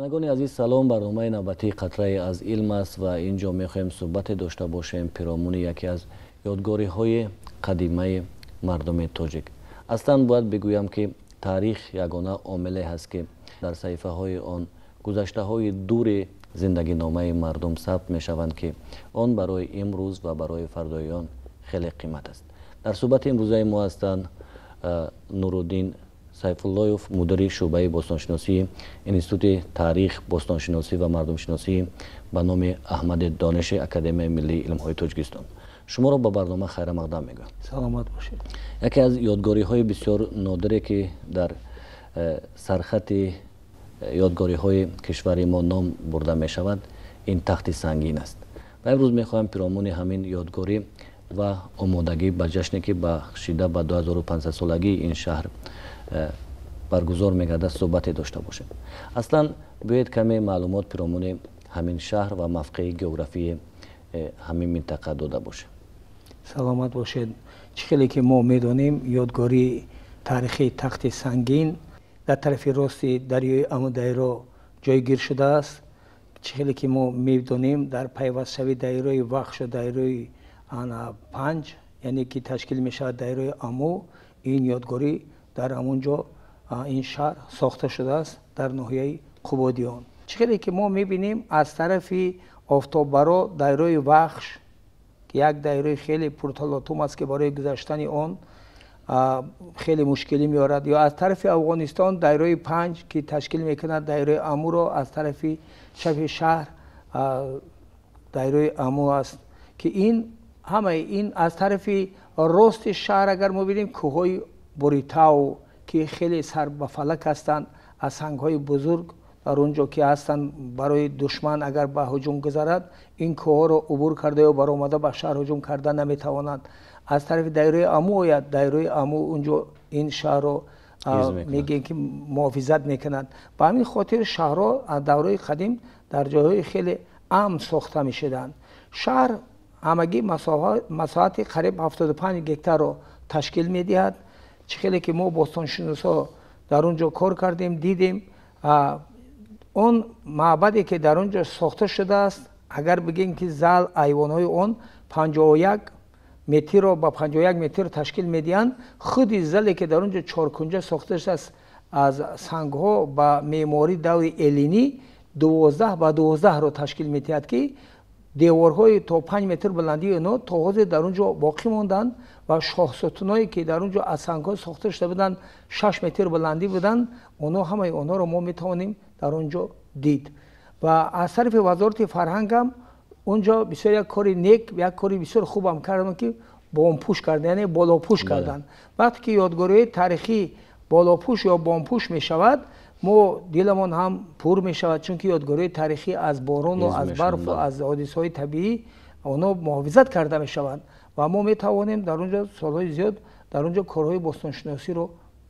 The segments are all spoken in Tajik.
Бинандагони азиз, салом. Барномаи навбатии «Қатрае аз илм» аст ва ин ҷо мехоҳем суҳбате дошта бошем пиромуни яке аз ёдгориҳои қадимаи мардуми тоҷик. Аслан бояд бигӯям, ки таърих ягона омиле ҳаст, ки дар саҳифаҳои он гузаштаҳои дури зиндагиномаи мардум сабт мешаванд, ки он барои имрӯз ва барои фардоиён хеле қимат аст. Дар суҳбати имрӯзаи мо ҳастанд Нуруддин Сайфуллоев, мудири шӯъбаи бостоншиносии Институти таърих, бостоншиносӣ ва мардумшиносӣ ба номи Аҳмади Дониши Академияи миллии илмҳои Тоҷикистон. Шуморо ба барнома хайрамақдам мегӯям. Саломат бошед. Яке аз ёдгориҳои бисёр нодире, ки дар сархати ёдгориҳои кишвари мо ном бурда мешавад, ин Тахти Сангин аст ва имрӯз мехоҳам пиромуни ҳамин ёдгорӣ ва омодагӣ ба ҷашне, ки бахшида ба 2500 солагии ин шаҳр баргузор мегардад, суҳбате дошта бошем. Аслан биёед, каме маълумот пиромуни ҳамин шаҳр ва мавқеи географии ҳамин минтақа дода бошем. Саломат бошед. Чӣ хеле ки мо медонем, ёдгории таърихии Тахти Сангин дар тарафи рости дарёи Амударё ҷойгир шудааст. Чӣ хеле ки мо медонем, дар пайвастшавии дарёи Вахшу дарёи Панҷ, яъне ки ташкил мешавад дарёи Аму, ин ёдгорӣ дар ҳамон ҷо ин шаҳр сохта шудааст, дар ноҳияи Қубодиён. Чӣ хеле ки мо мебинем, аз тарафи офтоббаро дарёи Вахш, ки як дарёи хеле пурталотум аст, ки барои гузаштани он хеле мушкилӣ меорад, ё аз тарафи Афғонистон дарёи Панҷ, ки ташкил мекунад дарёи Амуро, аз тарафи чапи шаҳр дарёи Аму аст, ки ин ҳамаи ин аз тарафи рости шаҳр агар мо бинем, кӯҳҳои Буритау, ки хеле сар ба фалак ҳастанд, аз сангҳои бузург дар он ҷо ки ҳастанд, барои душман агар ба ҳуҷум гузарад, ин кӯҳҳоро убур карда ё баромада ба шаҳр ҳуҷум карда наметавонанд. Аз тарафи дарёи Аму ояд, дарёи Аму унҷо ин шаҳрро мегӯем, ки муҳофизат мекунад. Ба ҳамин хотир шаҳрҳо аз давраи қадим дар ҷойҳои хеле амн сохта мешуданд. Шаҳр ҳамагӣ масоҳати қариб 75 гектарро ташкил медиҳад. Чӣ хеле ки мо бостоншиносҳо дар он ҷо кор кардем, дидем, он маъбаде, ки дар он ҷо сохта шудааст, агар бигем, ки зал, айвонҳои он 51 метрро ба 51 метр ташкил медиҳанд. Худи зале, ки дар он ҷо чоркунҷа сохта шудааст аз сангҳо ба меъмории даври эллинӣ, 12 ба 12-ро ташкил медиҳад, ки деворҳои то 5 метр баландии онҳо то ҳозир дар он ҷо боқӣ монданд ва шоҳсутуное, ки дар он ҷо аз сангҳо сохта шуда буданд, 6 метр баландӣ буданд. Онҳо, ҳамаи онҳоро мо метавонем дар он ҷо дид. Ва аз тарафи Вазорати фарҳангам он ҷо бисёр як кори нек, як кори бисёр хубам кардам, ки бомпӯш кардан, яъне болопӯш карданд. Вақте ки ёдгориҳои таърихӣ болопӯш ё бомпӯш мешавад, мо диламон ҳам пур мешавад, чунки ёдгориҳои таърихӣ аз борону аз барфу аз ҳодисаҳои табиӣ онҳо муҳофизат карда мешаванд ва мо метавонем дар он ҷо солҳои зиёд дар он ҷо корҳои бостоншиносиро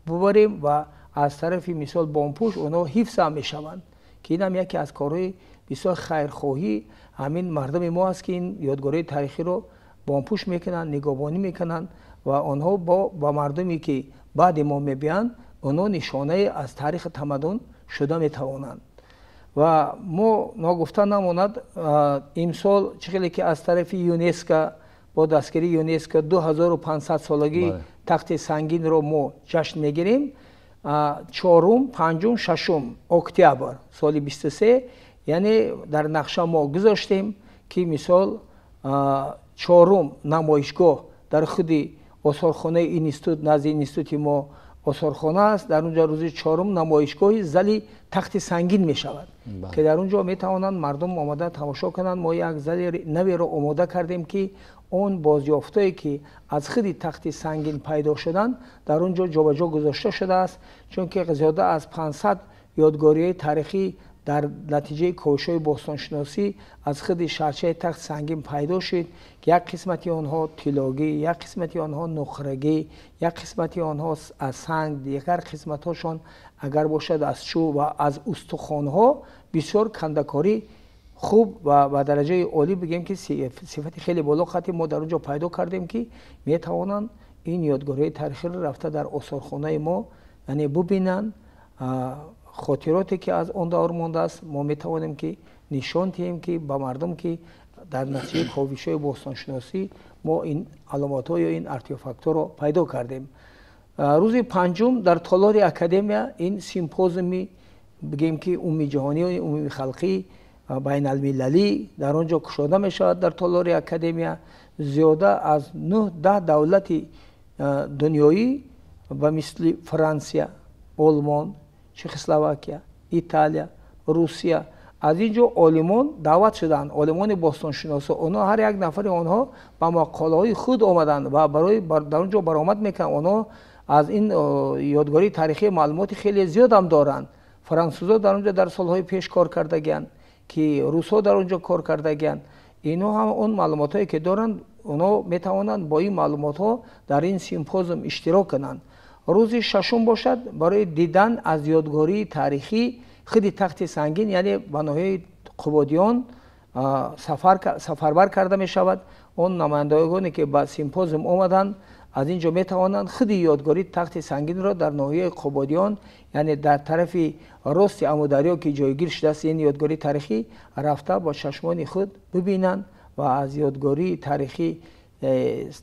бубарем ва аз тарафи мисол бомпӯш онҳо ҳифз ҳам мешаванд, ки инам яке аз корҳои бисёр хайрхоҳӣ ҳамин мардуми мо аст, ки ин ёдгориҳои таърихиро бомпӯш мекунанд, нигоҳбонӣ мекунанд ва онҳо ба мардуме, ки баъди мо мебиёянд, онҳо нишонае аз таърихи тамаддун шуда метавонанд. Ва мо ногуфта намонад, имсол чӣ хеле ки аз тарафи ЮНЕСКО, бо дастгирии ЮНЕСКО 2500 солагии Тахти Сангинро мо ҷашн мегирем, чорум, панҷум, шашум октябр соли 23, яъне дар нақша мо гузоштем, ки мисол чорум намоишгоҳ дар худи осорхонаи институт, назди институти мо осорхона аст, дар он ҷо рӯзи чорум намоишгоҳи зали Тахти Сангин мешавад, ки дар он ҷо метавонанд мардум омода тамошо кунанд. Мо як зали наверо омода кардем, ки он бозёфтое, ки аз худи Тахти Сангин пайдо шуданд, дар он ҷо ҷобаҷо гузошта шудааст, чунки зиёда аз 500 ёдгориҳои таърихӣ дар натиҷаи ковишҳои бостоншиносӣ аз худи шаҳрчаи Тахти Сангин пайдо шуд, ки як қисмати онҳо тиллогӣ, як қисмати онҳо нуқрагӣ, як қисмати онҳо аз санг, дигар қисматҳошон агар бошад, аз чӯб ва аз устухонҳо бисёр кандакорӣ хуб ва ба дараҷаи олӣ, бигем, ки сифати хеле боло хати мо дар он ҷо пайдо кардем, ки метавонанд ин ёдгориҳои таърихиро рафта дар осорхонаи мо, яъне, бубинанд. Хотироте ки аз он давр мондааст, мо метавонем ки нишон диҳем ки ба мардум, ки дар натиҷаи ковишҳои бостоншиносӣ мо ин аломатҳо ё ин артефактҳоро пайдо кардем. Рӯзи панҷум дар толори академия ин симпозиуми, бигем ки умумиҷаҳонӣ, умумихалқӣ, байналмилалӣ дар он ҷо кушода мешавад. Дар толори академия зиёда аз 9-10 давлати дунёӣ ба мисли Франсия, Олмон, Чехословакия, Италия, Русия, аз ин ҷо олимон даъват шуданд, олимони бостоншиносо. Онҳо, ҳар як нафари онҳо ба мақолаҳои худ омаданд ва барои дар он ҷо баромад мекунанд. Онҳо аз ин ёдгории таърихӣ маълумоти хеле зиёдам доранд. Франсузо дар он ҷо дар солҳои пеш кор кардагианд, ки русҳо дар он ҷо кор кардагианд. Инҳо ҳам он маълумотҳое ки доранд, онҳо метавонанд бо ин маълумотҳо дар ин симпозиум иштирок кунанд. Рӯзи шашум бошад, барои дидан аз ёдгории таърихӣ худи Тахти Сангин, яъне ба ноҳияи Қубодиён сафарбар карда мешавад. Он намояндагоне ки ба симпозиум омаданд, аз ин ҷо метавонанд худи ёдгории Тахти Сангинро дар ноҳияи Қубодиён, яъне дар тарафи рости Амударё ки ҷойгир шудааст ин ёдгории таърихӣ, рафта бо чашмони худ бибинанд ва аз ёдгории таърихӣ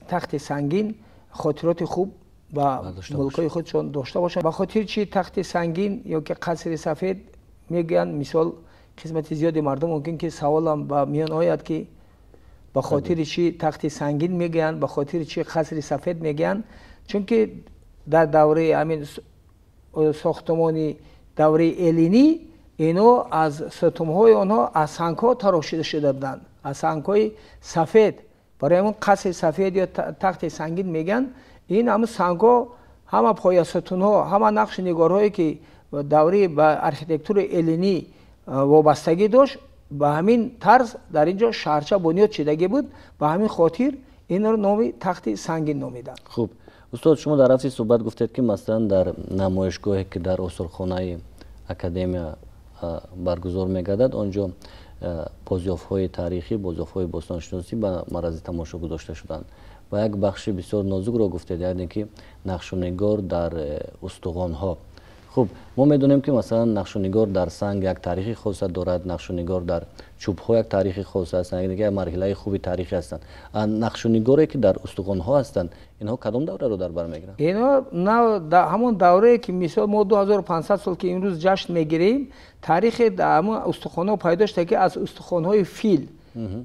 Тахти Сангин хотироти хуб ба мулкҳои худшон дошта бошанд. Ба хотири чи Тахти Сангин ё ки Қасри Сафед мегӯянд? Мисол, қисмати зиёди мардум мумкин ки саволам ба миён ояд, ки ба хотири чи Тахти Сангин мегӯянд, ба хотири чи Қасри Сафед мегӯянд? Чунки дар давраи ҳамин сохтумони давраи эллинӣ ино аз сутунҳои онҳо аз сангҳо тарошида шуда буданд, аз сангҳои сафед. Барои ҳамон Қасри Сафед ё Тахти Сангин мегӯянд. Ин ҳамун сангҳо, ҳама поясутунҳо, ҳама нақши нигорҳое ки давраи ба архитектураи эллинӣ вобастагӣ дошт, ба ҳамин тарз дар ин ҷо шаҳрча бунёд шудагӣ буд. Ба ҳамин хотир инро номи Тахти Сангин номиданд. Хуб, устод, шумо дар рафти суҳбат гуфтед, ки масалан дар намоишгоҳе ки дар осорхонаи академия баргузор мегардад, он ҷо бозёфтҳои таърихӣ, бозёфтҳои бостоншиносӣ ба маррази тамошо гузошта шуданд ва як бахши бисёр нозукро гуфтед, яъне ки нақшунигор дар устухонҳо. Хуб, мо медонем, ки масалан нақшунигор дар санг як таърихи хоса дорад, нақшунигор дар чӯбҳо як таърихи хоса ҳастанд, яъне як марҳилаи хуби таърихӣ ҳастанд. Нақшунигоре ки дар устухонҳо ҳастанд, инҳо кадом давраро дар бар мегиранд? Инҳо ҳамон даврае ки мисол мо 2500 сол ки имрӯз ҷашн мегирем, таърихи ҳамон устухонҳо пайдо шуда, ки аз устухонҳои фил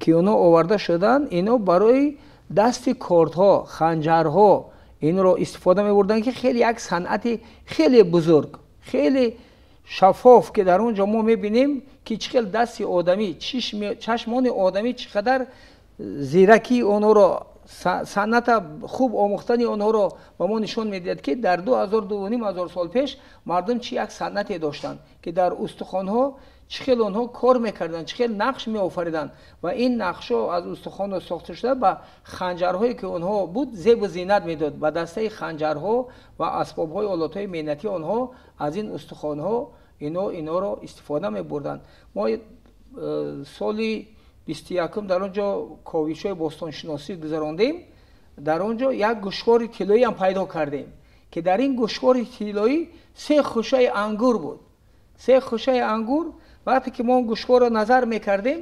ки онҳо оварда шуданд. Инҳо барои дасти кордҳо, ханҷарҳо инро истифода мебурданд, ки хеле як санъати хеле бузург, хеле шаффоф, ки дар он ҷо мо мебинем, ки чӣ хел дасти одамӣ, чашмони одамӣ чӣ қадар зиракии онҳоро, санъата хуб омӯхтани онҳоро ба мо нишон медиҳад, ки дар 2500 сол пеш мардум чӣ як санъате доштанд, ки дар устухонҳо чӣ хел онҳо кор мекарданд, чӣ хел нақш меофариданд. Ва ин нақшҳо аз устухонҳо сохта шуда ба ханҷарҳое ки онҳо буд, зебу зинат медод ба дастаи ханҷарҳо ва асбобҳои олотҳои меҳнатии онҳо. Аз ин устухонҳо иноро истифода мебурданд. Мо соли 21-ум дар он ҷо ковишҳои бостоншиносӣ гузарондем. Дар он ҷо як гӯшвори тиллоиам пайдо кардем, ки дар ин гӯшвори тиллоӣ се хушаи ангур буд, се хушаи ангур. Вақте ки мо он гӯшворро назар мекардем,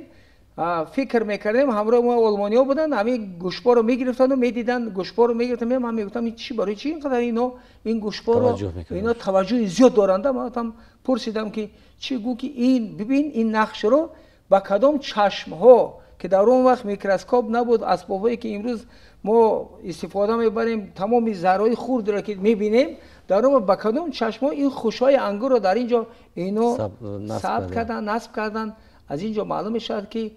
фикр мекардем, ҳамроҳи мо олмониҳо буданд, ҳамин гӯшворро мегирифтанду медиданд, гӯшворро мегирифтанд. Ман мегуфтам, чи, барои чи ин қадар ино ин гӯшворро ино таваҷҷӯҳи зиёд доранд? Ман пурсидам, ки чӣ? Гӯ ки ин бибин, ин нақшро ба кадом чашмҳо, ки дар он вақт микроскоп набуд, асбобҳое ки имрӯз мо истифода мебарем, тамоми зарраҳои хурдро ки мебинем, дар он ба кадом чашмҳо ин хушҳои ангурро дар ин ҷо ино сабт карданд, насб карданд. Аз ин ҷо маълум мешавад, ки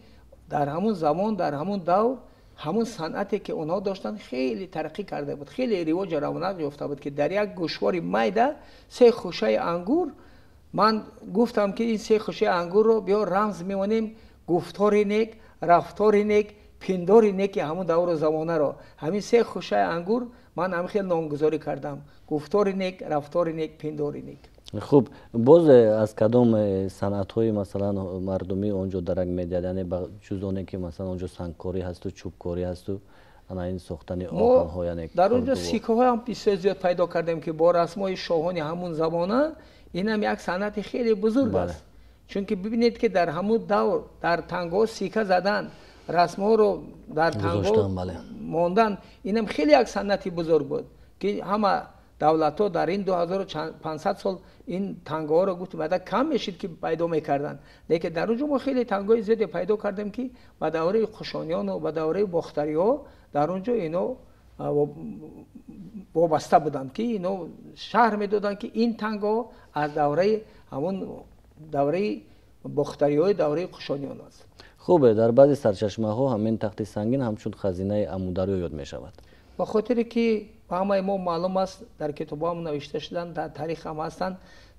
дар ҳамун замон, дар ҳамун давр ҳамун санъате ки онҳо доштанд, хеле тараққӣ карда буд, хеле ривоҷу равнақ ёфта буд, ки дар як гӯшвори майда се хушаи ангур. Ман гуфтам, ки ин се хушаи ангурро биё рамз мемонем: гуфтори нек, рафтори нек, пиндори неки ҳамун давру замонаро. Ҳамин се хушаи ангур ман ҳамин хел номгузорӣ кардам: гуфтори нек, рафтори нек, пиндори нек. Хуб, боз аз кадом санъатҳои масалан мардумӣ он ҷо дарак медиҳад, яъне ба ҷуз оне ки масалан он ҷо сангкорӣ ҳасту чӯбкорӣ ҳасту ана ин сохтани оҳанҳо, яъне дар он ҷо сиккаҳоям бисёр зиёд пайдо кардем, ки бо расмҳои шоҳони ҳамун замона. Ин ҳам як санъати хеле бузург аст, чунки бибинед, ки дар ҳамун давр дар тангаҳо сика задан, расмҳоро дар тангаҳо мондан, инам хеле як санъати бузург буд, ки ҳама давлатҳо дар ин 2500 сол ин тангаҳоро, гуфтем, баъда кам мешид, ки пайдо мекарданд. Лекин дар он ҷо мо хеле тангаҳои зиёде пайдо кардем, ки ба давраи Қушониёну ба давраи бохтариҳо дар он ҷо ино вобаста буданд, ки ино шарҳ медоданд, ки ин тангаҳо аз давраи ҳамон давраи бохтариҳои давраи Қушониён аст. Хубе, дар баъзе сарчашмаҳо ҳамин Тахти Сангин ҳамчун хазинаи Амударё ёд мешавад. Ба хотире ки ба ҳамаи мо маълум аст, дар китобҳоам навишта шуданд, дар таърих ҳам ҳастанд.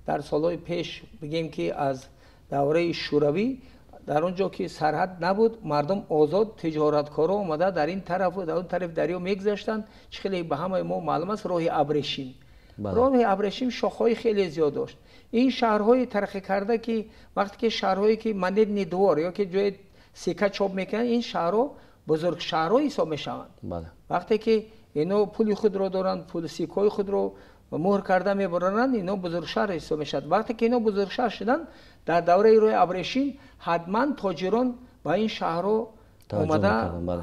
Дар солҳои пеш, бигем, ки аз давраи Шӯравӣ, дар он ҷо ки сарҳад набуд, мардум озод, тиҷораткоро омада дар ин тарафу дар он тарафи дарё мегузаштанд. Чӣ хеле ба ҳамаи мо маълум аст, роҳи абрешим. Роҳи абрешим шохҳои хеле зиёд дошт. Ин шаҳрҳои тараққӣ карда, ки вақте ки шаҳрҳое ки монетный двор ё ки ҷои сика чоп мекунанд, ин шаҳрҳо бузург шаҳрҳо ҳисоб мешаванд. Вақте ки ино пули худро доранд, пул сикаҳои худро муҳр карда мебаранд, ино бузургшаҳр ҳисоб мешавад. Вақте ки ино бузургшаҳр шуданд, дар давраи роҳи абрешим ҳатман тоҷирон ба ин шаҳрҳо омада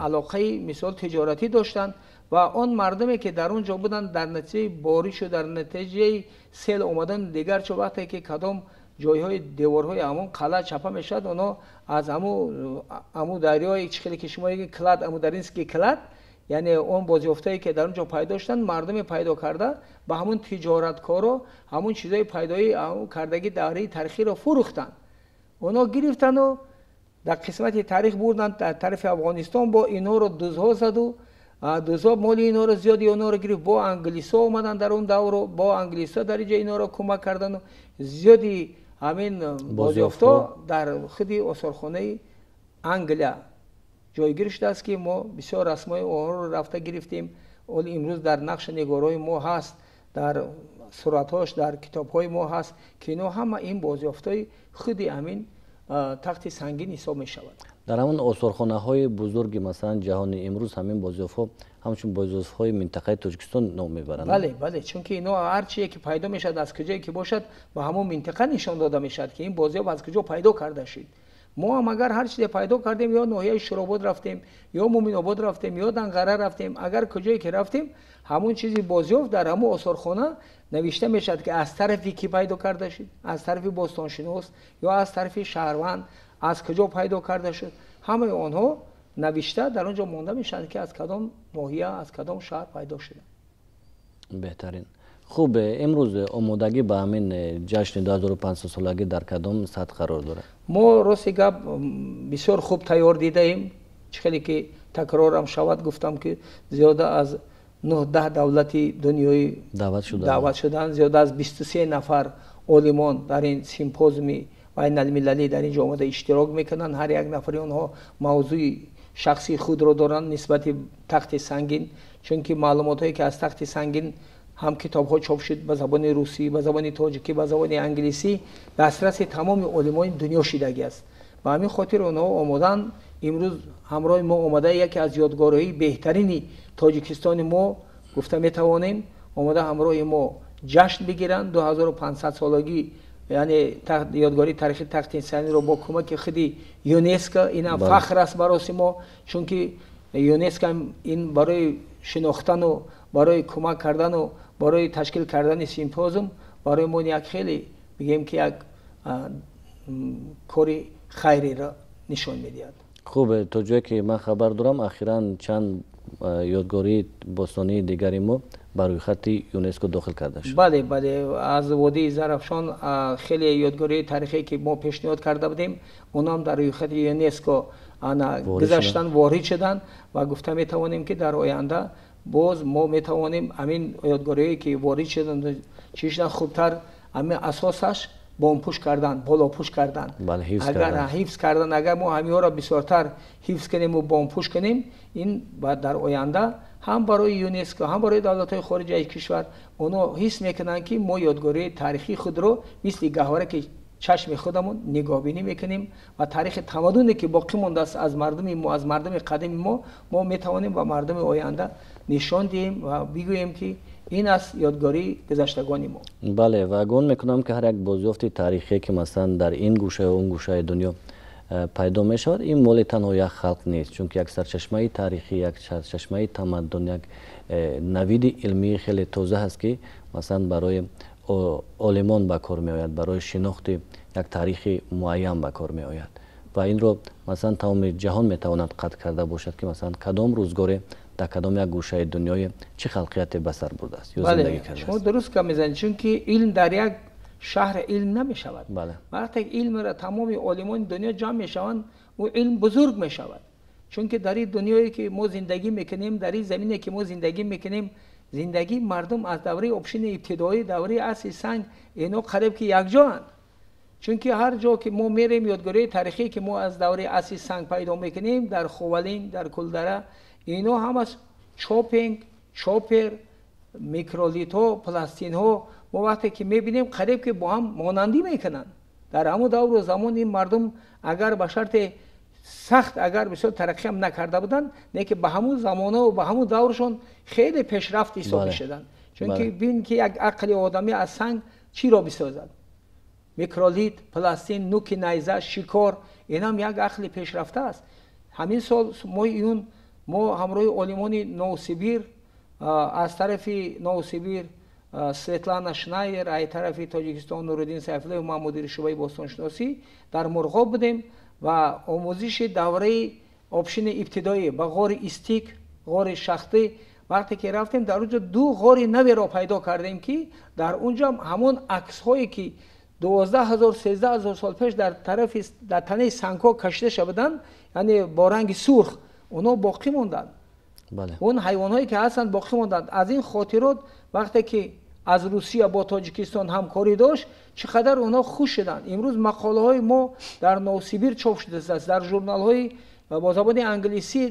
алоқаи, мисол, тиҷоратӣ доштанд ва он мардуме ки дар он ҷо буданд, дар натиҷаи боришу дар натиҷаи сел омадан дигар чо, вақте ки кадом ҷойҳои деворҳои ҳамон қалъа чапа мешавад, онҳо аз ҳаму дарёи, чӣ хеле ки шумо клад, амударинский клад, яъне он бозёфтае ки дар он ҷо пайдо шуданд, мардуме пайдо карда ба ҳамун тиҷораткоро ҳамун чизҳои пайдои кардагӣ давраи таърихиро фурӯхтанд. Онҳо гирифтану дар қисмати таърих бурданд дар тарафи Афғонистон. Бо инҳоро дузҳо заду дузҳо моли инҳоро зиёди онҳоро гирифт. Бо англисҳо омаданд дар он давро, бо англисҳо дар инҷо инҳоро кӯмак кардану зиёди ҳамин бозёфтҳо дар худи осорхонаи Англия ҷойгир шудааст, ки мо бисёр расмҳои онҳоро рафта гирифтем. Оли имрӯз дар нақши нигорҳои мо ҳаст, дар суратҳош дар китобҳои мо ҳаст, ки ино ҳама ин бозёфтҳои худи ҳамин Тахти Сангин ҳисоб мешавад. Дар ҳамон осорхонаҳои бузурги, масалан, ҷаҳони имрӯз ҳамин бозёфтҳо ҳамчун бозёфтҳои минтақаи Тоҷикистон ном мебаранд? Бале, чунки ино ҳар чие ки пайдо мешавад, аз куҷое ки бошад, ба ҳамон минтақа нишон дода мешавад, ки ин бозёфт аз куҷо пайдо карда шуд. Мо ҳам агар ҳар чизе пайдо кардем, ё ноҳияи Шуробод рафтем, ё Муминобод рафтем, ё Данғара рафтем, агар куҷое ки рафтем, ҳамон чизи бозёфт дар ҳамон осорхона навишта мешавад, ки аз тарафи кӣ пайдо карда шуд, аз тарафи бостоншинос ё аз тарафи шаҳрванд, аз куҷо пайдо карда шуд. Ҳамаи онҳо навишта дар он ҷо монда мешаванд, ки аз кадом ноҳия, аз кадом шаҳр пайдо шуда. Беҳтарин. Хуб, имрӯз омодагӣ ба ҳамин ҷашни 2500 солагӣ дар кадом сатҳ қарор дорад? Мо, рости гап, бисёр хуб тайёр дидаем. Чӣ хеле ки такрорам шавад, гуфтам, ки зиёда аз 9-10 давлати дунёӣ даъват шуданд, зиёда аз 23 нафар олимон дар ин симпозиуми байналмилалӣ дар ин ҷо омада иштирок мекунанд. Ҳар як нафари онҳо мавзӯи шахсии худро доранд нисбати Тахти Сангин, чунки маълумотҳое ки аз Тахти Сангин ҳам китобҳо чоп шуд ба забони русӣ, ба забони тоҷикӣ, ба забони англисӣ, дастраси тамоми олимони дунё шидагӣ аст. Ба ҳамин хотир онҳо омоданд. Имрӯз ҳамроҳи мо омада яке аз ёдгориҳои беҳтарини Тоҷикистони мо гуфта метавонем, омода ҳамроҳи мо ҷашн бигиранд 2500 солагӣ, яъне ёдгории таърихи Тахти Сангинро бо кӯмаки худи ЮНЕСКО. Инам фахр аст барои мо, чунки ЮНЕСКО ин барои шинохтану барои кӯмак кардану барои ташкил кардани симпозиум барои мо як хеле, бигем, ки як кори хайриро нишон медиҳад. Хуб, то ҷое ки ман хабар дорам, ахиран чанд ёдгории бостонии дигари мо ба рӯйхати ЮНЕСКО дохил карда шуд. Бале, аз водии Зарафшон хеле ёдгории таърихие ки мо пешниҳод карда будем, онам дар рӯйхати ЮНЕСКО ана гузаштан, ворид шуданд ва гуфта метавонем, ки дар оянда боз мо метавонем ҳамин ёдгориҳое ки ворид шуданд, чӣ шудан, хубтар ҳамин асосаш бомпӯш кардан, болопӯш кардан, агар ҳифз кардан. Агар мо ҳаминҳоро бисёртар ҳифз кунему бомпӯш кунем, ин дар оянда ҳам барои ЮНЕСКО, ҳам барои давлатҳои хориҷаи кишвар, онҳо ҳис мекунанд, ки мо ёдгории таърихии худро мисли гаҳвора ки чашми худамон нигоҳбинӣ мекунем ва таърихи тамаддуне ки боқӣ мондааст аз мардуми мо, аз мардуми қадими мо, мо метавонем ба мардуми оянда нишон диҳем ва бигӯем ки ин аст ёдгории гузаштагони мо. Бале, ва гумон мекунам ки ҳар як бозёфти таърихие ки масалан дар ин гӯшаю он гӯшаи дунё пайдо мешавад, ин моли танҳо як халқ нест, чунки як сарчашмаи таърихӣ, як сарчашмаи тамаддун, як навиди илмии хеле тоза ҳаст ки масалан барои олимон ба кор меояд, барои шинохти як таърихи муайян ба кор меояд ва инро масалан тамоми ҷаҳон метавонад қадр карда бошад ки масалан кадом рӯзгоре дар кадом як гӯшаи дунёи чӣ халқияте ба сар бурдааст ё зиндагӣ кардааст. Шумо дуруст гап мезанед, чунки илм дар як шаҳр илм намешавад. Вақте илмро тамоми олимони дунё ҷамъ мешаванд, ӯ илм бузург мешавад. Чунки дар ин дунёе ки мо зиндагӣ мекунем, дар ин замине ки мо зиндагӣ мекунем, зиндагии мардум аз давраи общини ибтидоӣ, давраи асри санг, ино қариб ки якҷоанд. Чунки ҳар ҷо ки мо мерем, ёдгориҳои таърихие ки мо аз давраи асри санг пайдо мекунем, дар Ховалин, дар Кулдара, ино ҳамаш чопинг, чопер, микролитҳо, пластинҳо, мо вақте ки мебинем қариб ки бо ҳам монандӣ мекунанд. Дар ҳамон давру замон ин мардум агар ба шарти сахт агар бисёр тараққиам накарда буданд, не ки ба ҳамун замонаву ба ҳамун давршон хеле пешрафт ҳисоб мешуданд. Чунки бин ки як ақли одамӣ аз санг чиро бисозад? Микролит, пластин, нуки найза, шикор, инам як ақли пешрафта аст. Ҳамин сол моҳи июн мо ҳамроҳи олимони Новосибир, аз тарафи Новосибир Светлана Шнайдер, аз тарафи Тоҷикистон Нуриддин Сайфуллоев, ман мудири шӯъбаи бостоншиносӣ дар Мурғоб будем ва омӯзиши давраи общини ибтидоӣ ба ғори Истик, ғори Шахтӣ вақте ки рафтем, дар он ҷо ду ғори наверо пайдо кардем ки дар он ҷо ҳамон аксҳое ки 12 000, 13 000 сол пеш дар тарафи дар танаи сангҳо кашида шуда буданд, яъне бо ранги сурх, онҳо боқӣ монданд. Он ҳайвонҳое ки ҳастанд боқӣ монданд. Аз ин хотирот вақте ки аз Русия бо Тоҷикистон ҳамкорӣ дошт, чӣ қадар онҳо хуш шуданд. Имрӯз мақолаҳои мо дар Новосибир чоп шудааст, дар журналҳои бо забони англисӣ,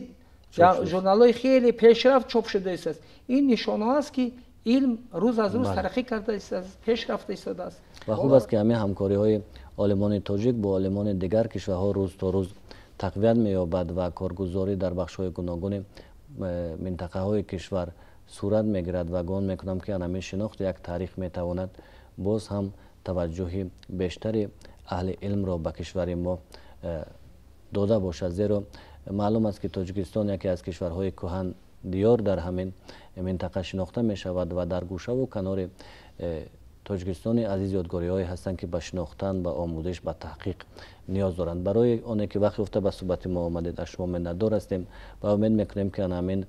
журналҳои хеле пешрафт чоп шудааст. Ин нишонаҳо аст ки илм рӯз аз рӯз тараққӣ кардааст, пеш рафта истодааст. Ва хуб аст ки ҳамин ҳамкориҳои олимони тоҷик бо олимони дигар кишварҳо рӯз то рӯз тақвият меёбад ва коргузорӣ дар бахшҳои гуногуни минтақаҳои кишвар сурат мегирад ва гумон мекунам ки ҳамин шинохти як таърих метавонад боз ҳам таваҷҷӯҳи бештари аҳли илмро ба кишвари мо дода бошад, зеро маълум аст ки Тоҷикистон яке аз кишварҳои кӯҳан диёр дар ҳамин минтақа шинохта мешавад ва дар гӯшаву канори Тоҷикистони азиз ёдгориҳое ҳастанд ки ба шинохтан, ба омӯзиш, ба таҳқиқ ниёз доранд. Барои оне ки вақт ёфта ба суҳбати мо омадед, аз шумо миннатдор ҳастем ва умед мекунем ки ҳамин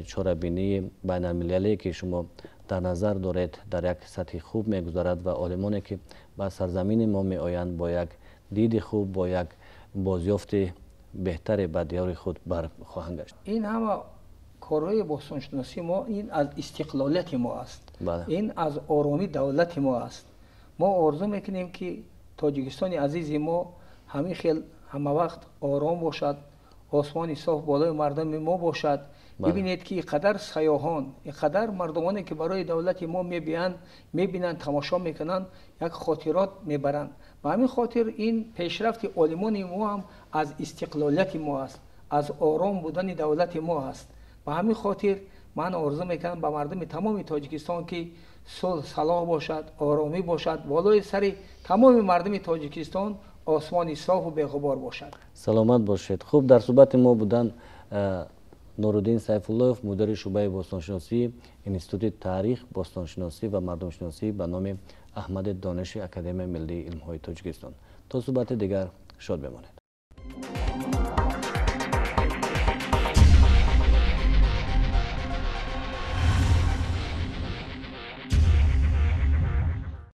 чорабинии байналмилалие ки шумо дар назар доред дар як сатҳи хуб мегузарад ва олимоне ки ба сарзамини мо меоянд бо як диди хуб, бо як бозёфти беҳтаре ба диёри худ бархоҳанд гашт. Ин ҳама корҳои бостоншиносии мо ин аз истиқлолияти мо аст, ин аз оромии давлати мо аст. Мо орзу мекунем ки Тоҷикистони азизи мо ҳамин хел ҳамавақт ором бошад, осмони соф болои мардуми мо бошад. Бибинед ки ин қадар сайёҳон, ин қадар мардумоне ки барои давлати мо мебиёянд, мебинанд, тамошо мекунанд, як хотирот мебаранд. Ба ҳамин хотир ин пешрафти олимони мо ҳам аз истиқлолияти мо аст, аз ором будани давлати мо аст. Ба ҳамин хотир ман орзу мекунам ба мардуми тамоми Тоҷикистон ки сулҳ, салоҳ бошад, оромӣ бошад, болои сари тамоми мардуми Тоҷикистон осмони софу беғубор бошад. Саломат бошед. Хуб, дар суҳбати мо буданд Нуруддин Сайфуллоев, мудири шӯъбаи бостоншиносии Институти таърих, бостоншиносӣ ва мардумшиносӣ ба номи Аҳмади Дониши Академияи миллии илмҳои Тоҷикистон. То суҳбати дигар шод бимонед.